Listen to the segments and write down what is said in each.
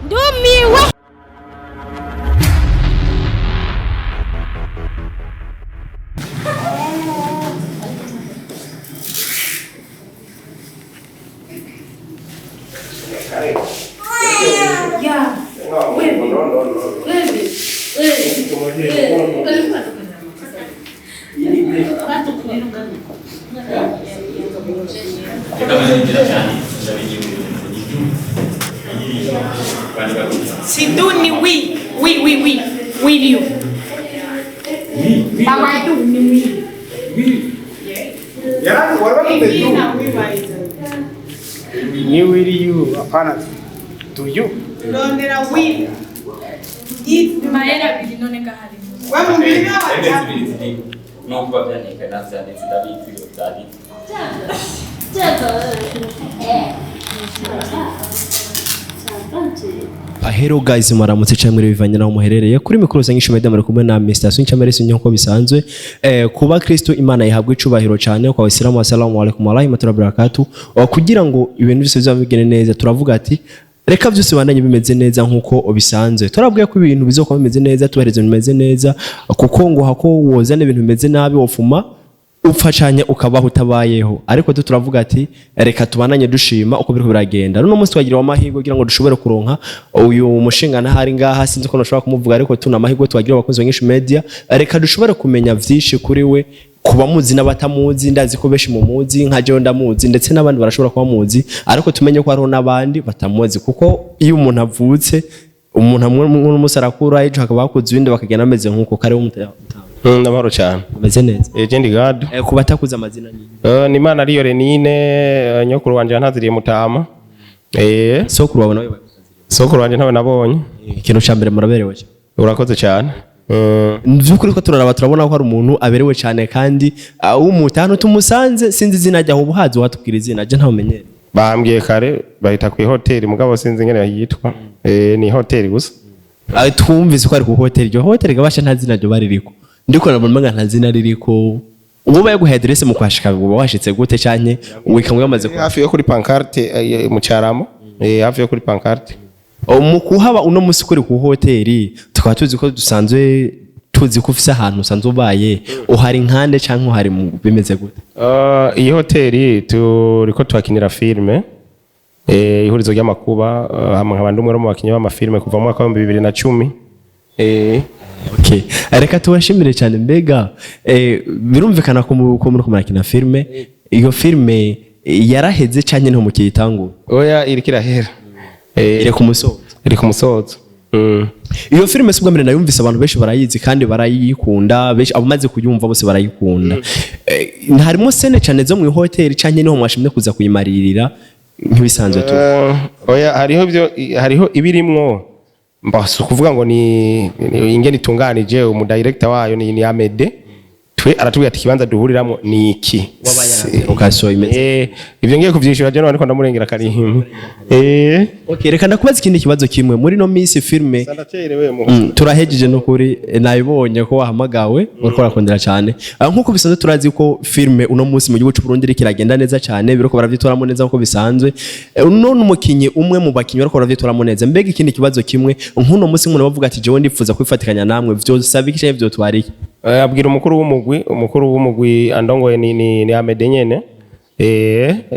Ndumiwe. Siduni wi wi wi wi will you Bawadu ni wi. Ni will you, hapana, do you. Rondera will. It Mahera abiri none gahari. Nubwo byandika navyanditse ndabizi ko byanditse. Hello guys, mwaramutse cyangwa mwiriwe bivanye naho muherereye. Kuri mikoro zangisho media muri kumwe na Mr. Suncha Merisi nkuko bisanzwe. Kuba Kristo Imana ihabwa icubahiro cyane, kwa Waislamu assalamu alaikum wa rahmatullahi wa barakatuh. Kugira ngo ibintu byose bizabe bigende neza, turavuga ati reka byose bandanye bimeze neza nkuko bisanzwe. Turabwiye ko ibintu bizokuba bimeze neza, tubahereza ibintu bimeze neza, kuko ngo hako wozana ibintu bimeze nabi wofuma upfacanye ukabaho utabayeho. Ariko tu turavuga ati reka tubananye dushima uko biriko biragenda. Runo munsi twagiriwe amahirwe kugira ngo dushobore kuronka uyu mushinga ntahari ngaha, sinzi ko nashobora kumuvuga, ariko tuna amahirwe twagiriwe abakunzi ba Inyishu Media. Reka dushobore kumenya vyinshi kuri we, kuba muzi n'abatamuzi. Ndazi ko benshi mumuzi, nka jewe ndamuzi, ndetse n'abandi barashobora kuba muzi, ariko tumenye ko hariho n'abandi batamuzi, kuko iyo umuntu avutse, umuntu amwe umunsi arakura, ejo hakaba hakuze ibindi, bakagenda bameze nk'uko. Kariho Ndamahoro cyane. Umeze neza? Je ndi gado. Ku batakuze amazina ni? Ni Imana ariyo Renine, nyokuru wanje yantaziriye Mutama. Sokuru wawe nawe? Sokuru wanje ntawe nabonye. Ikintu ca mbere, muraberewe cyane. Urakoze cyane. Vy'ukuri ko turaraba turabona ko hari umuntu aberewe cyane kandi w'umutanu tumusanze, sinzi izina ryaho, ubuhazi watubwira izina je ntawumenyere. Bambwiye kare bahita ku hoteli, mugabo sinzi ingene yitwa. Ni hoteli gusa. Twumvise ko ari ku hoteli, iryo hoteli gabasha nta zina ryo baririko, ndiko nabona umenga nta zina ririko. Ubu baguhaye adresse mu kwashika, uba washitse gute canke wikamwe bamaze ku Hafi yo kuri pancarte, mu Cyaramo. Hafi yo kuri pancarte. Mu kuhaba uno musi kuri ku hoteli, tukaba tuzi ko dusanzwe tuzi ko ufise ahantu usanzwe ubaye, uhari nkande canke uhari bimeze gute? Iyi hoteli turiko tuhakinira filme, ihurizo ry'amakuba, hamwe nkaba ndi umwe mu bakinyi b'amafilme kuva mu mwaka wa 2010. Okay. Reka tubashimire cyane. Mbega birumvikana ko ko muriko murakina filme. Iyo filme yaraheze canke nto mukiyitangura? Oya, iriko irahera. Iri ku musozo? Iri ku musozo. Iyo filime si ubwa mbere nayumvise, abantu benshi barayizi kandi barayikunda, benshi abamaze kuyumva bose barayikunda. Harimo scène cyane zo mu hoteli canke niho mwashimye kuza kuyimaririra nk'ibisanzwe tu? Oya, hariho ibyo, hariho ibirimwo mba si ukuvuga ngo ni ingene itunganije. Umudirector wayo ni Amede, twe aratubwira ati ikibanza duhuriramwo ni iki. Location imeze Ibyo ngiye kuvyishura je ariko ndamurengera karihimwe. Okay, reka ndakubaza ikindi kibazo kimwe. Muri no minsi filme Ndacerewe mu Turahejeje no kuri nabibonye ko wahamagawe, uriko urakondera cyane. Nkuko bisanzwe turazi ko filme uno munsi mu gihugu cy'u Burundi iriko iragenda neza cyane, biriko baravyitoramo neza nkuko bisanzwe. Uno n'umukinyi umwe mu bakinyi bariko baravyitoramo neza. Mbega ikindi kibazo kimwe, nk'uno munsi umuntu bavuga ati jewe ndifuza kwifatikanya namwe, vyosaba iki canke vyotwara iki? Abwira umukuru w'umugwi, umukuru w'umugwi andongoye ni Amede nyene.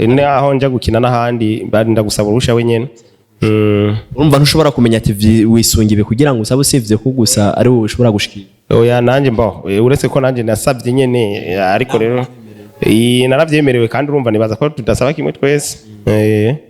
Naho nja gukina n'ahandi barinda gusaba uruhusha we nyene. Urumva ntushobora kumenya ati wisunga ibi kugira ngo usabe, usivye ko gusa ari wowe ushobora gushikira. Oya, nanje mbaho, uretse ko nanje nasabye nyene, ariko rero naravyemerewe, kandi urumva nibaza ko tudasaba kimwe twese.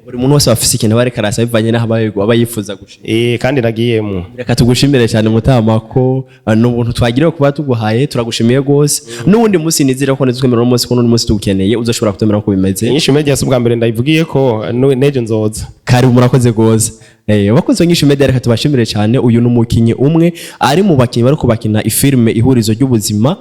Buri muntu wese aba afise ikintu aba ariko arasaba bivanye n'aho aba yifuza gushika. Kandi nagiyemwo. Reka tugushimire cyane Mutama ko n'ubuntu twagiriwe kuba tuguhaye, turagushimiye rwose. N'uwundi munsi nizere ko nizwemera uno munsi, ko n'undi munsi tugukeneye uzoshobora kutumera uko bimeze. Inyishu Media si ubwa mbere ndayivugiye ko n'ejo nzoza. Kari, murakoze rwose. Bakoze Inyishu Media, reka tubashimire cyane. Uyu ni umukinyi umwe ari mu bakinyi bariko bakina ifilme Ihurizo ry'Ubuzima,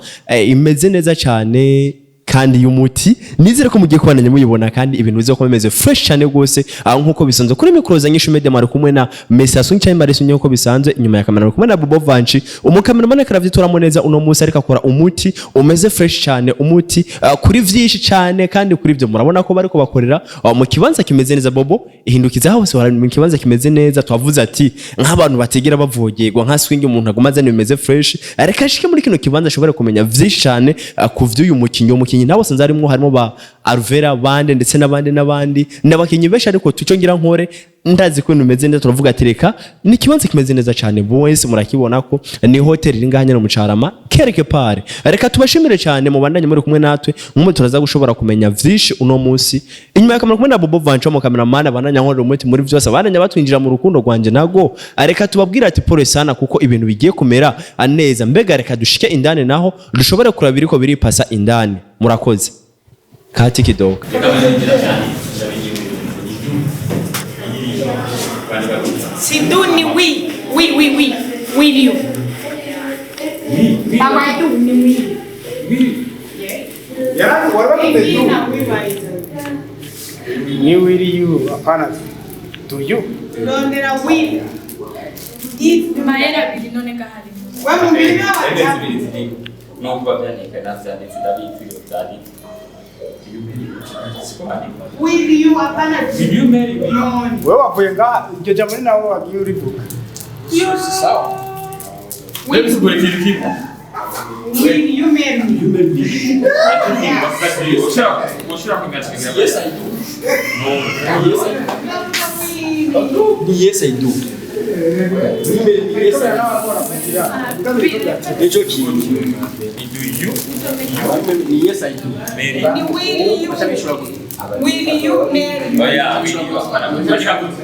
imeze neza cyane. Kandi y'umuti nizere ko mugiye kubandanya muyibona, kandi ibintu bizokuba bimeze fresh cyane rwose. Aho nkuko bisanzwe kuri mikoro za Nyishu Media mwari kumwe na Mr. Sunchai Marisu, nkuko bisanzwe inyuma ya kamera ari kumwe na Bobo Vanchi, umukameramani akaravyituramo neza uno munsi, ariko akora umuti umeze fresh cyane, umuti kuri vyinshi cyane. Kandi kuri ibyo murabona ko bariko bakorera mu kibanza kimeze neza. Bobo ihindukiza hose mu kibanza kimeze neza. Twavuze ati nk'abantu batigera bavogerwa nka swing, umuntu aguma azana bimeze fresh, reka ashike muri kino kibanza ashobore kumenya vyinshi cyane ku vy'uyu mukinyi. Uwo mukinyi nabo sanze harimo ba Alvera bande ndetse n'abandi n'abandi n'abakinyi benshi, ariko tuco ngira nkore ndazi ko ibintu bimeze neza. Turavuga ati reka ni ikibanza kimeze neza cyane, bose murakibona ko ni hotel iri ngaha nyene mu Carama quelque part. Reka tubashimire cyane mubandanye muri kumwe natwe, nk'ubu turaza gushobora kumenya vyinshi uno munsi. Inyuma ya kamera kumwe na Bobo Vancho, mu cameraman abandanya nkorera umuti muri vyose, abandanya batwinjira mu rukundo rwanje nago. Reka tubabwire ati pole sana, kuko ibintu bigiye kumera neza. Mbega reka dushike indani naho dushobore kuraba iriko biripasa indani. Murakoze kati kidogo. Si do ni oui. Oui, oui, oui. Will you? Baba do ni oui. Yarani wari bavuze do. Ni will you, hapana do you. Rondera will. Eat. Mahera abiri none gahari. Wamubiri. Emezi zibiri ziri nubwo byandika navyanditse, ndabizi ibintu vyanditse. Siko bandika. Will you, hapana. Will you marry me? No. Wewe wavuye ngaha iryo jambo ni nawe wagiye urivuga. Sawa. Wewe usigure ikintu kimwe. Will you marry me? Ushobora kunyakira. Yes I do. No. Yes I do. Ni yes I do. Nico kintu. Do you Ni yes I do. marry? Ni will you. Will you marry me? Oya, will you, hapana. Bandika gute?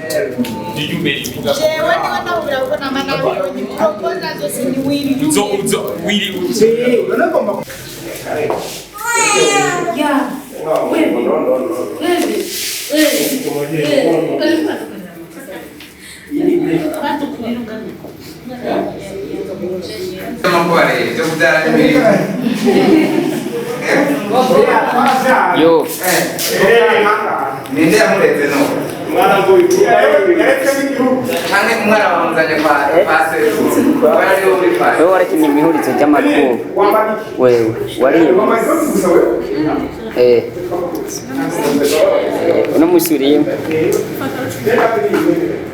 Do you marry me? Jewe niwe ndabura kuko nama nabonye proposal zose ni will you. Uzo uzo will you. Eh, none ngomba Ya. Wewe. Wewe. Wewe. Yo, ninde yamureze no canke umwana wamuzanye kwa sekuru wari wo muri pasi. Wewe warakinye imihurizo ry'amatungo. Wewe wariye. Eh. Eh, uno musi uriyemo.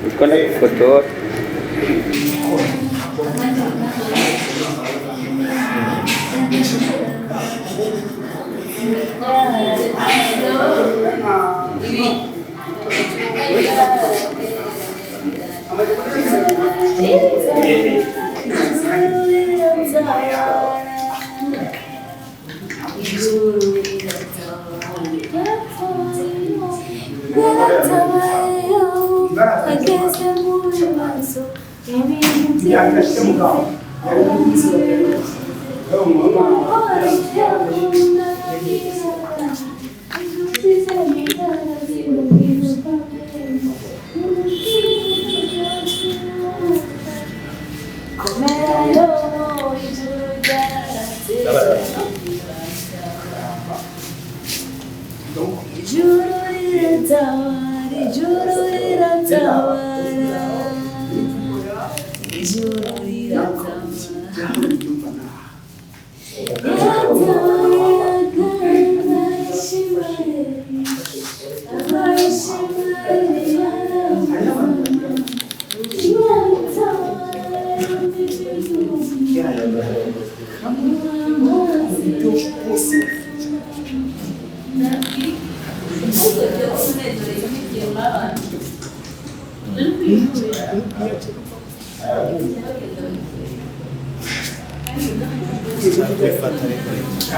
Ndiko ndagufotora.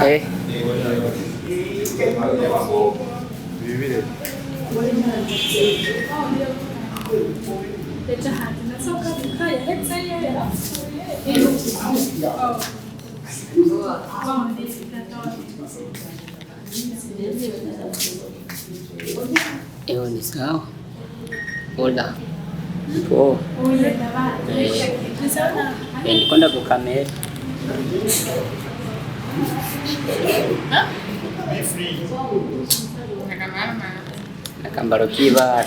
Eh. Ewe ni sawa. Hola. Poa. Eh, ndiko ndagukamera. Be free. Akambaro k'ibara.